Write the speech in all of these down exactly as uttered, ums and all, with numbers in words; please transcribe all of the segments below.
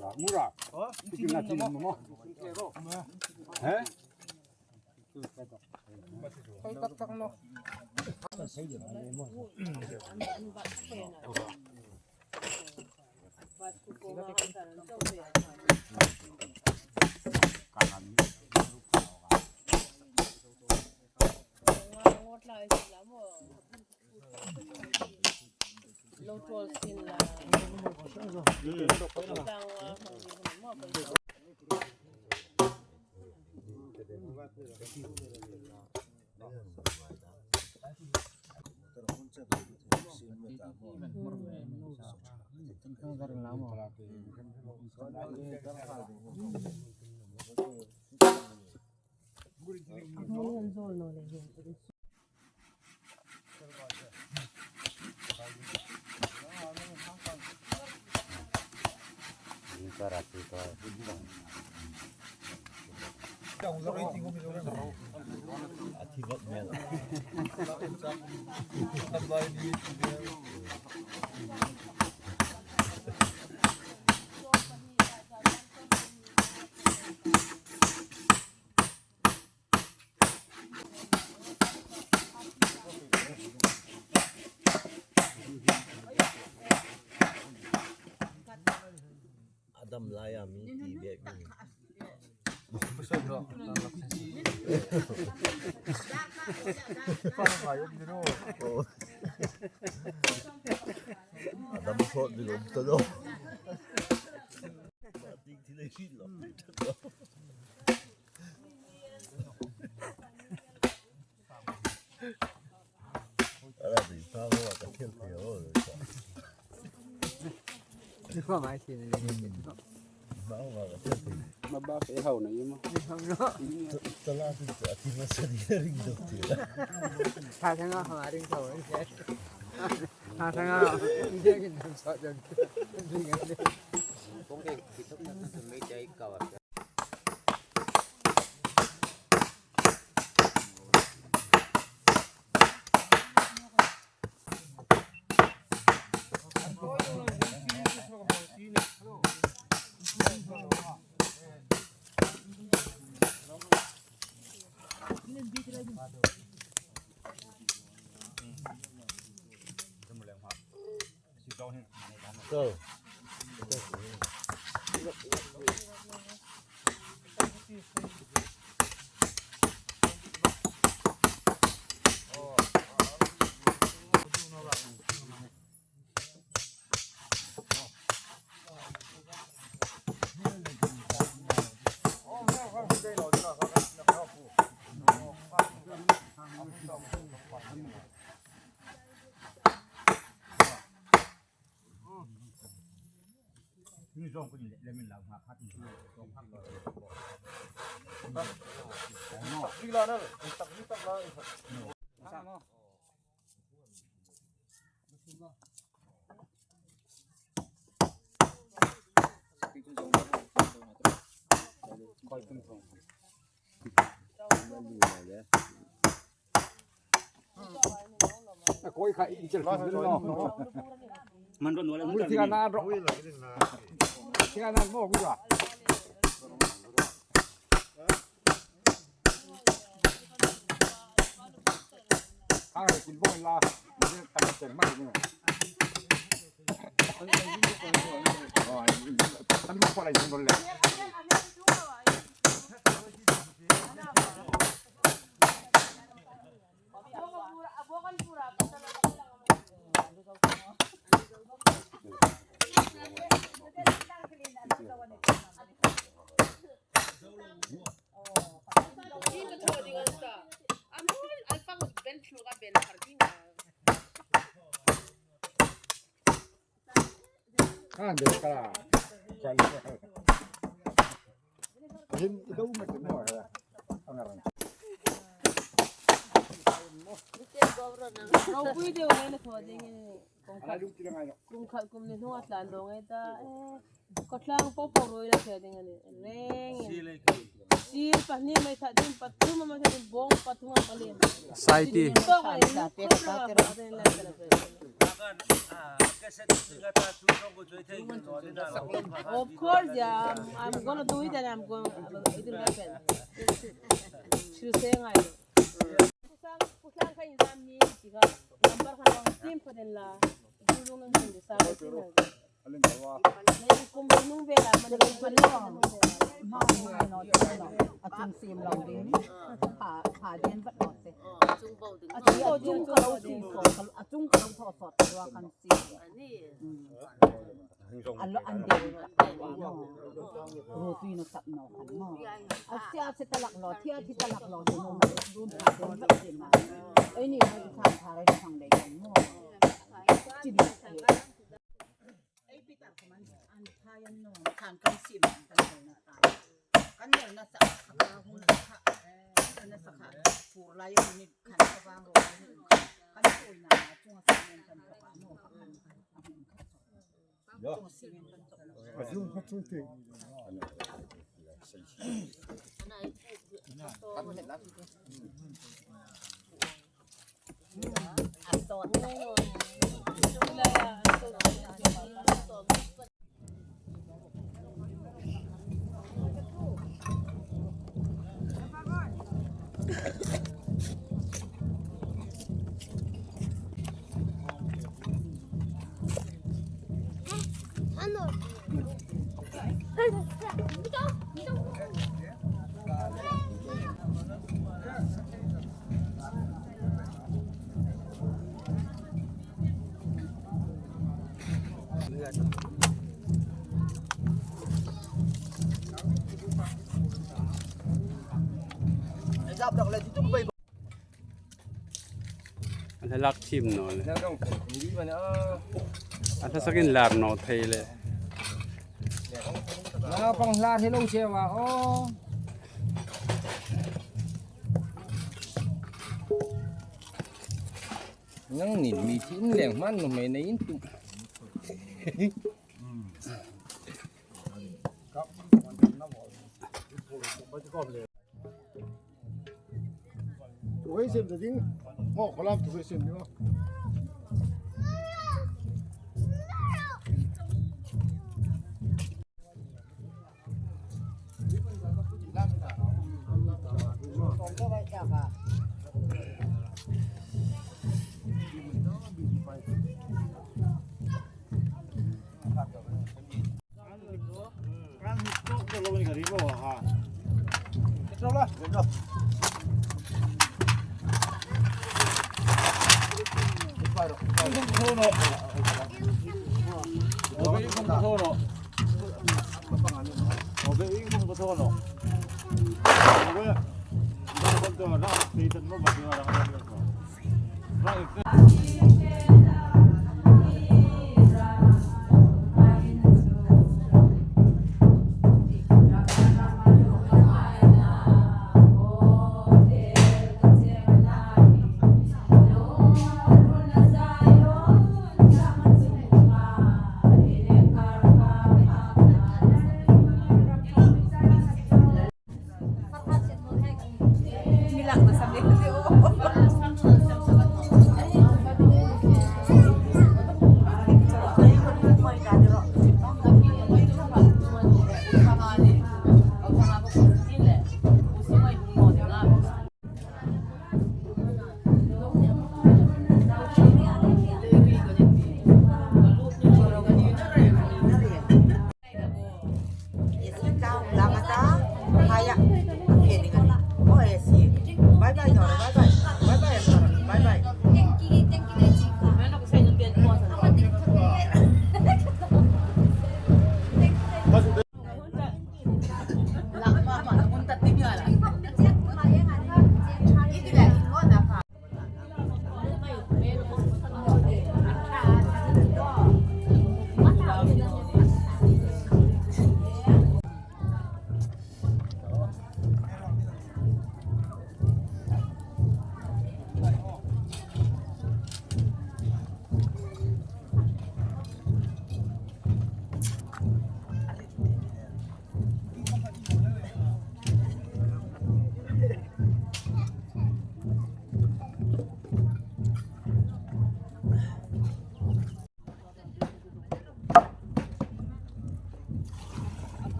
Mura. Mura. He? Adam laia mi ti bek ni. Adam sawt ding um ta lo. Ala, di pa ho ka thil thei o. Di pa mai thei ni. Ba ho ka thil thei. Ma ba ke hau na yima. Tala tu tu ati ma sa di ring do ti. Tha thanga hama ring tho. Tha thanga. Kong ke kitok na tu mei jai kawa. Koi kha in chel khin no. Man ron wala. Mui thina na ro. Thina na mo ku ra. Ka kin boi la. Ni ta chen ma ni. Tan mo ko la ni ro le. Ropui deu le na thaw ding. Kum khat, kum khat kum ni hnunga tlan dawng ei ta. Eh, khawtlang po po ruoi la fe ding a ni. Reng. Sil pahni mai that ding, pathum mai that ding, bawng pathum a pali. Saiti. Tok ai, tok ai, tok ai. Of course, yeah. I'm, I'm gonna do it and I'm gonna, it will happen. She'll say, "Ngai lo." Kusang, kusang ka inzam ni, tika, number kan wang sim pa den la. Dulung nang sim de sa, sim nang. Nei kum nung ve la, mani kum nung ve la. A chung sim lo ding. Ha, ha den vat lo se. A chung, a chung ka lo sim so, a chung ka lo thaw so, ka lo kan sim. A lo an den ka lo. Ro tui na sap no kan no. A sia se ta lak lo, thia thi ta lak lo, no, no, no, no. Ei ni, ei than tha rai thang dei kan no. Chi di. Ei pi ta ko man an tha yan no. Than kan sim an kan no na ta. Kan no na sa ka hun ka. Kan no na sa ka. Pur lai ni kan ka bang ro. Kan ko na chung sa kan ka no. A hla lak thim naw le. A hla sakin lak naw thei le. Naupang hla thei lo che wa o. Nang nin mi thin leng hman nuhmei nei in tum. Tuhin sem ta ding. Mo, kolam tuhin sem ding.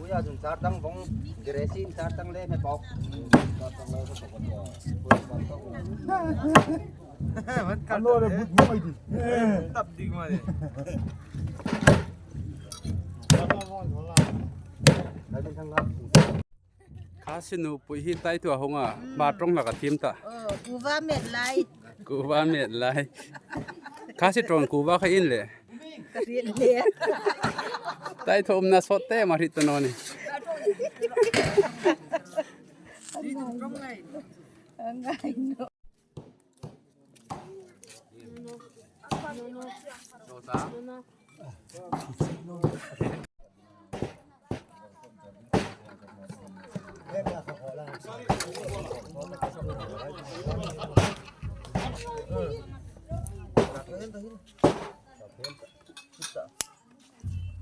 Uya jun sartang bong, Gracie sartang le me pok. Ano le but mo ai di. Tap dik ma de. Khasi nupui hi tai tu a hung a, ma ṭawng hlak a thiem ta. Oh, kuva met lai. Kuva met lai. Khasi ṭawng kuva kha in le. Ka hriet le. Tai thaw umna sawt te ma hriet ta naw ni. Ngai naw.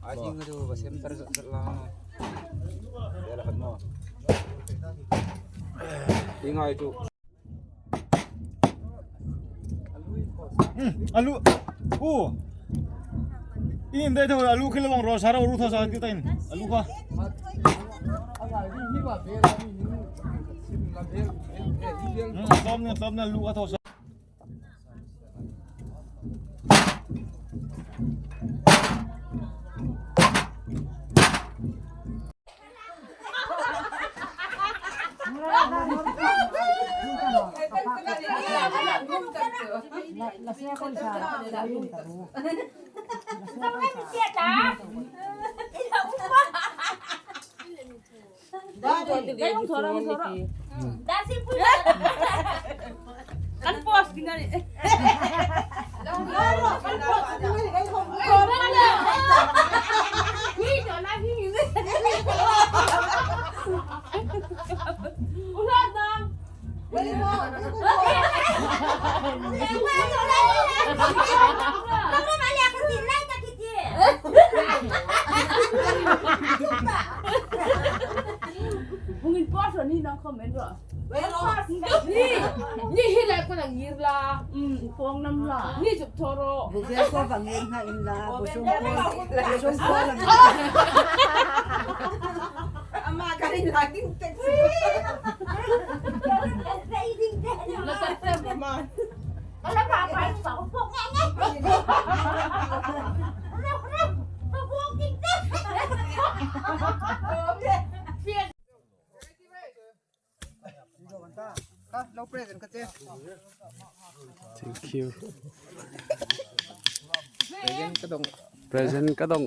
Ai, ding tu ba sem tar zat zat la. Bela kan mo. Ding ai tu. Hmm, alu. U. In dai thaw alu kilo bang ro sara ru thaw sa ti tain. Alu kha. Hmm, tom ne, tom ne alu kha thaw sa. Kan post ding a nih. Hung in post ni nang comment ro. Ni, ni hi lai ko nang ngir la. Mm, pawng nam la. Ni chụp thaw ro. Bu bel ko ba ngir na in la. Bu sung ko, bu sung ko la. Ama ka ri la ding tek. La tek tek ma. Ala ba ba ba ko ngai ngai. Okay. Lo present ka che. Thank you. Present ka dong. Present ka dong.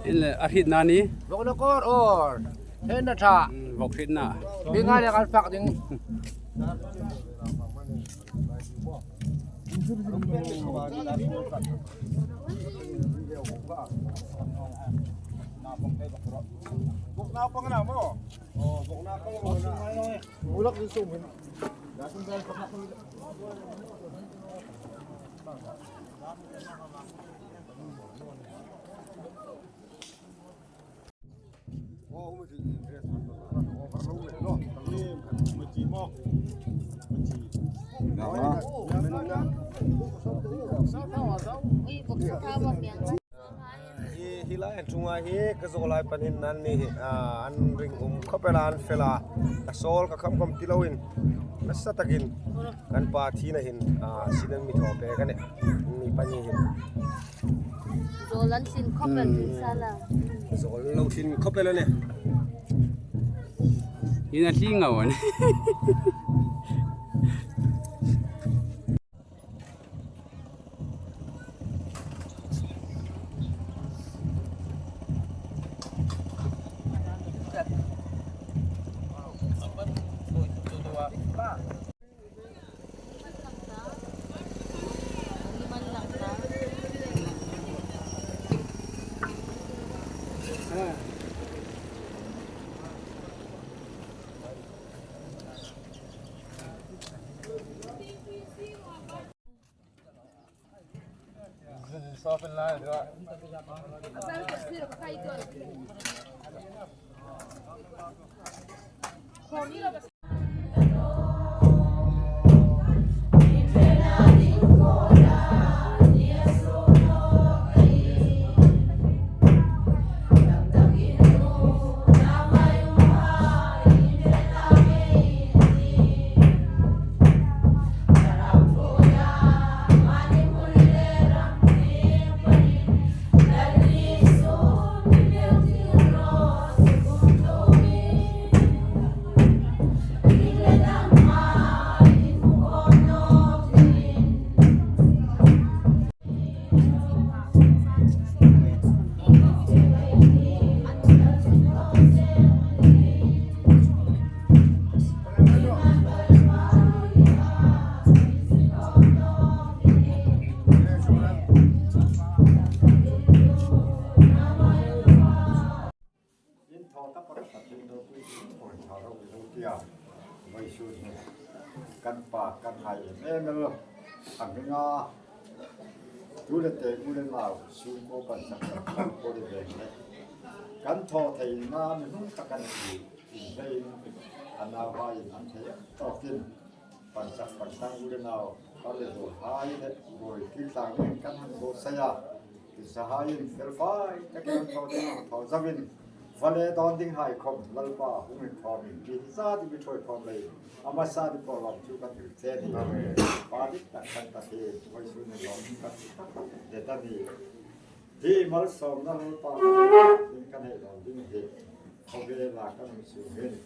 Inle a hrietna ni. Bok na kor or. He na tha. Mm, bok hrietna. Bi nga le kan fak ding. Hi, hi lai an chunga hi ka zawlai panin an ni hi, a, an ring um khawp el a, an fel a, ka sawl ka kham kham ti loin nasa takin kan pa thina hin, a, sin an mi thaw pek a nih, mi pahni hin. Zawl an sin khawp el, hmm, sala. Zawl lo sin khawp el a nih. Ina hli ngau a nih. In thaw tak tak tak in lo pui in thaw thaw lo lo tia. Vawisun hi kan pa kan hai em em lo. Ang nga tu le te u le nau su ko kan sak kan ko le ve le. Kan thaw thei na mi hung tak kan ti in vein an nau hai an thei tawkin. Pansak pansang u le nau, ka le zo hai le, boi kil tang ning kan han bo saya. Kisa hai in fel fai, ka ke han thaw ding, thaw zawin. Vale dawn ding hai khom, Lalpa, hung in khom in, ki sa di mi thoi khom lei. Ama sa di program chu kan hil che ni. Pa di tak kan ta ke, vawisun ni lo, kan ta de ta ni. Hi malsawmna Lalpa, in kan hei lo ding hi. Khawvela kan hung sung hin.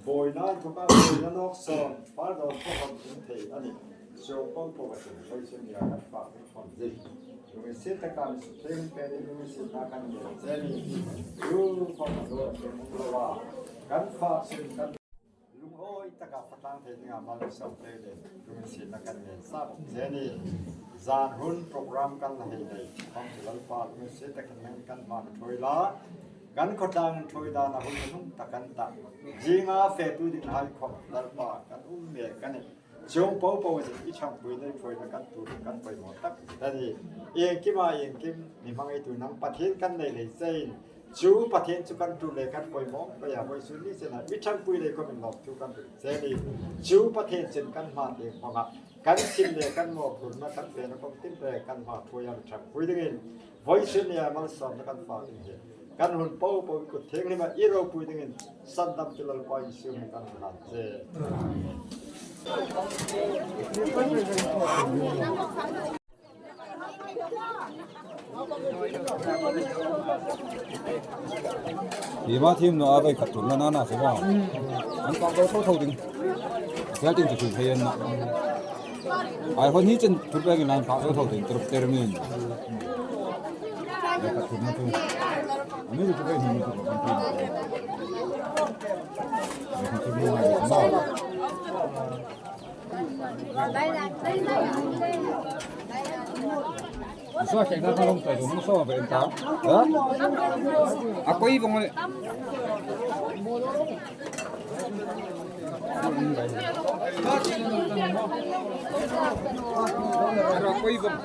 Buoina inthoka buoina nawk sawn, fal dawn khawm hung thei a nih. Chuong pawng pawng a ṭhen, vawisun nia kan fak ding khawm ding. Lunginsiet taka mi sukthleng pe ding, lunginsietna kan ngên che ni. Chu khawm a lo, a ṭhen hung lo a. Kan fak sin kan lungawi taka fak tlang thei dinga malsawm pe ding. Lunginsietna kan ngên sa bawk che ni. Zan hun program kan la hei nei. Khawm chu Lalpa lunginsiet takin kan hmang ṭhuoi la. Kan khawtlang ṭhuoi dan a hun hnung tak kan ta. Zinga fetu dinghai khawm Lalpa kan um mek a nih. Chuong po po zing i ṭhangpui nei ṭhuoina kan tuor kan poimaw tak a nih. Iengkima iengkim mi hmangaitu nang Pathien kan nei lei chein, chu Pathien chu kan ṭul le kan poimaw pei a, vawisun ni chena mi ṭhangpui lei khawmin lawmthu kan hril che a nih. Chu Pathien chun kan hma tieng hmanga kan sin le kan mawphurna kan fena khawm tin le kan hma ṭhuoia mi ṭhangpui dingin, vawisun nia malsawmna kan fak ding hi kan hun po po kut thienghlima i ropui dingin sandamtu Lalpa Isu hmingin kan hun hlan che. Hi ma thim naw a, vawi khat ṭhum na na na se ma. An pang tho tho ding. Fel ting chu thei an na. Ai hon hi chen thur pek in line pha tho tho ding, tur ter min. Vawi khat ṭhum na chu. Ani chu vawi ni chu kan ti. Vawi khat ṭhum na na. Saw ṭhek na ka lawm ta, saw ve ta. Ha? A koi vong le. A koi vong.